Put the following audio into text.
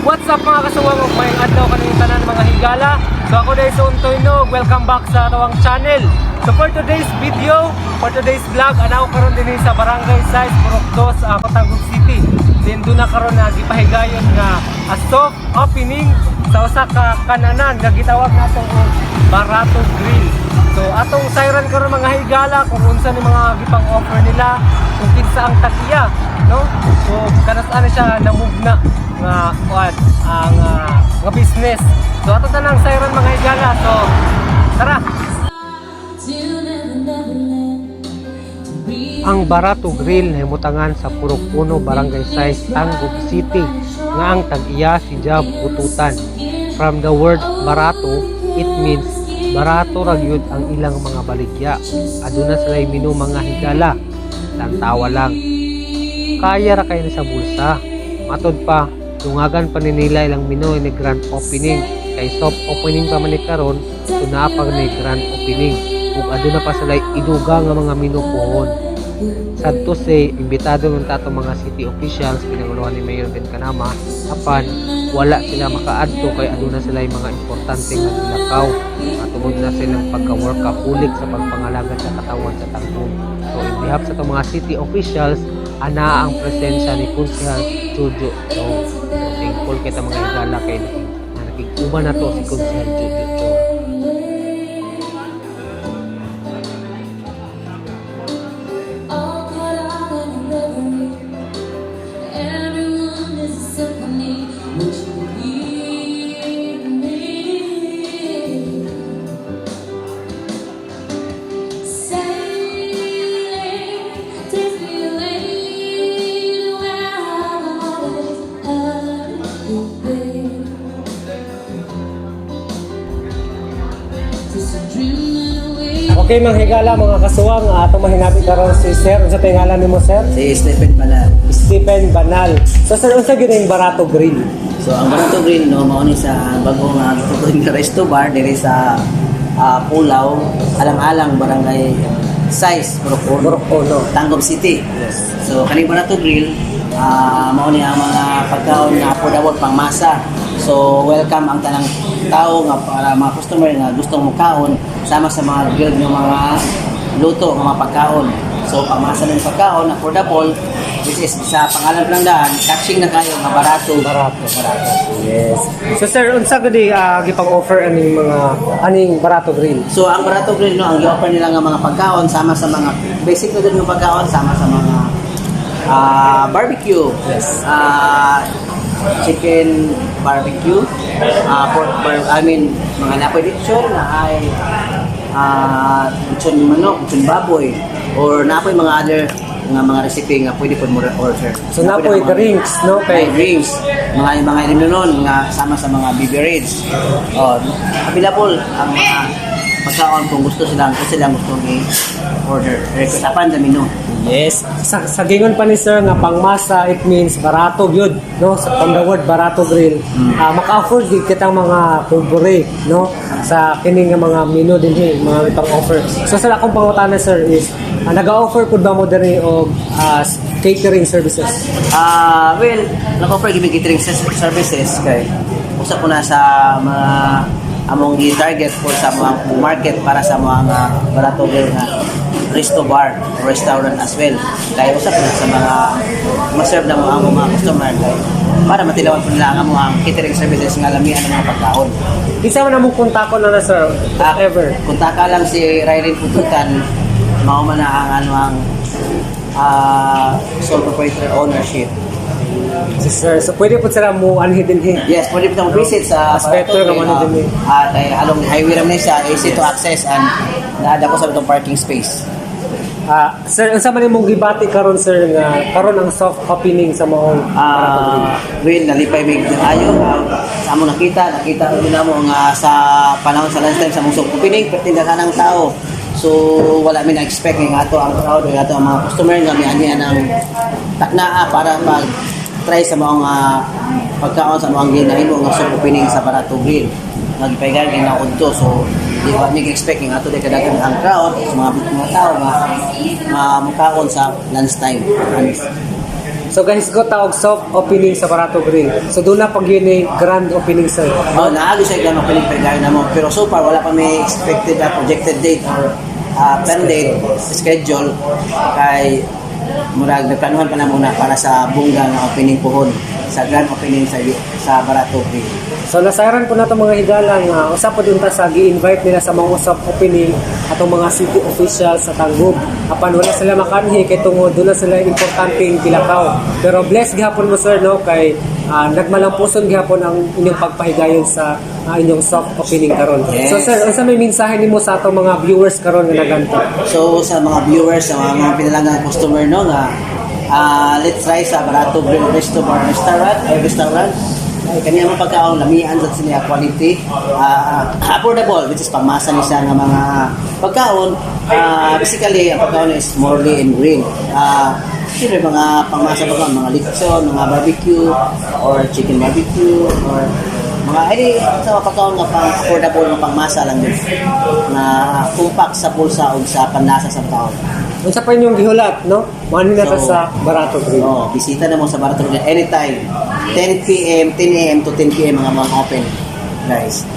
What's up, mga kasuwang, ug maayong adlaw kaninyong tanan, mga higala. So ako diay si Untoy No, welcome back sa atoang channel. So for today's video, for today's vlog, ana ko karon dinhi sa Barangay Sais, Purok Dos, Tangub City. Then duna karon na gipahigayon nga a soft opening sa usa ka kananan nga gitawag nato og Barato Grill. So atong sayran karon, mga higala, kung unsa ni mga gipang-offer nila, kung kinsa ang tag-iya, no? So kanus-a na siya namugna nga kuan ang nga business. So ato tanang sayran, mga higala. So tara. To never, never land. To breathe. Ang Barato Grill nahimutangan sa Purok Uno, Barangay Sais, Tangub City, nga ang tag-iya si Jab Ututan. From the word "barato", it means barato ra gyud ang ilang mga baligya. Aduna sila menu, mga higala. Tantawa lang. Kaya ra kaayo ni sa bulsa. Matod pa, dungagan pa ni nila ilang menu ni grand opening. Kay soft opening pa man ni karon, so naa pa ni grand opening. Ug aduna pa sila idugang nga mga menu pohon. Sad to say, imbitado man ta atong mga city officials, pinanguluhan ni Mayor Ben Canama, apan wala sila makaadto kay aduna sila yung mga importante nga gilakaw tungod na silang pagka-workaholic sa pagpangalagad sa katawhan sa Tangub. So in behalf sa atong mga city officials, ana ang presensya ni Konsehal Jojo Chong. So thankful kita, mga higala, kay nakig-uban nato si Konsehal Jojo Chong. All caught up in a reverie. Everyone is a symphony. Would you believe me? Sailing takes me away to where I've always had to be. Just dreaming away. Okay, mga higala, mga kasuwang, atong mahinabi karon si Sir. Unsa tay ngalan nimo, Sir? Si Stephen Banal. Stephen Banal. So sir, unsa gyud ang Barato Grill? So ang Barato Grill, no, mao ni sa bagong gituturing nga resto bar diri sa Pulaw, Alang-alang, Barangay Sais, Purok Uno, Purok Uno. Tangub City. Yes. So kaning Barato Grill, mao ni ang mga pagkaon nga affordable, pangmasa. So welcome ang tanang tao nga para mga customer nga gustong mukaon sama sa mga grilled nga mga luto nga mga pagkaon. So pangmasa ng pagkaon, affordable. This is sa pangalan lang daan, catching na kayo nga barato. Barato. Barato. Yes. So sir, unsa gyud gipang-offer aning mga aning Barato Grill? So ang Barato Grill, no, ang gi-offer nila nga mga pagkaon sama sa mga basic na din nga pagkaon sama sa mga barbecue. Chicken barbecue, pork bar, I mean mga napoy lechon na ay lechon manok, lechon baboy or napoy mga other nga mga recipe nga pwede po mo order. So napoy mga- drinks, no? Kay Kay drinks, mga mga inunon nga sama sa mga beverage. Oh, available ang mga pagkaon kung silang gusto i-order. Request apan sa menu. Yes. Sa gingon pa ni sir nga pangmasa, it means barato gyud, no? Sa from the word "Barato Grill". Maka-afford gyud kitang mga pobre, no? Sa kini nga mga menu dinhi, mga ipang-offer. So sa akong pangutana, sir, is naga-offer pud ba mo diri og catering services? Ah, well, nag-offer gyud catering services kay usa po na sa mga among gi-target for sa mga market para sa mga Barato Grill nga resto bar or restaurant as well. Kay usa po na sa mga ma-serve na mo ang mga customer kay para matilawan po nila ang among ang catering services nga lamian ng mga pagkaon. Isa man among kontakon na na, sir, if ever. Kontaka lang si Rylene Pututan, mao man na ang ano ang sole proprietor ownership. Si sir. So pwede po sila mo anhi dinhi. Yes, pwede po visit sa Mas better naman na din eh. At ay along highway naman siya, easy to access and naada ko sa itong parking space. Sir, unsa man imong gibati karon, sir, nga karon ang soft opening sa maong Barato Grill? Well, nalipay mig ayo sa among nakita, nakita ko namo nga sa panahon sa lunchtime sa among soft opening, perti ng tao. So wala mi na-expect nga ato ang crowd, nga ato ang mga customer nga mianhi ang taknaa para pag try sa mga pagkaon sa mga ginahimo nga soft opening sa Barato Grill. Nagpaigan kay na udto, so di ba mi expect nga ato di kadaghan ang crowd sa mga mga tao nga nga mukaon sa lunchtime. And So guys, go ta og soft opening sa Barato Grill. So duna pa gyud ni grand opening, sir. Oh, naa gyud siya grand opening pagkain na mo. Pero so far wala pa may expected projected date or plan date, schedule, kay murag nagplanuhan pa na muna para sa bongga nga opening puhon sa grand opening sa Barato Grill. So nasayran po nato, mga higala, nga usa po dun ta sa gi-invite nila sa mga soft opening atong mga city officials sa Tangub. Apan wala sila makanhi kay tungod duna sila importanteng gilakaw. Pero bless gihapon mo, sir, no, kay nagmalampuson gihapon ang inyong pagpahigayon sa inyong soft opening karon. Yes. So sir, unsa may mensahe nimo sa atong mga viewers karon nga naganto? So sa mga viewers, sa mga pinalanggang customer, no, nga let's try sa Barato Grill Resto Bar Restaurant, ay restaurant. Ay kaniya mga pagkaon lamian sa niya quality, affordable, which is pangmasa ni siya nga mga pagkaon. Basically ang pagkaon is morely and green. Siyempre mga pangmasa pagkaon, mga lechon, mga barbecue or chicken barbecue or mga ay sa mga pagkaon nga pang affordable nga pangmasa lang din na kumpak sa bulsa ug sa panlasa sa taon. Unsa pa inyong gihulat, no? Moanhi na ta So, sa Barato Grill. Oh, bisita na mo sa Barato Grill anytime. 10 p.m., 10 a.m. to 10 p.m. Mga open, guys.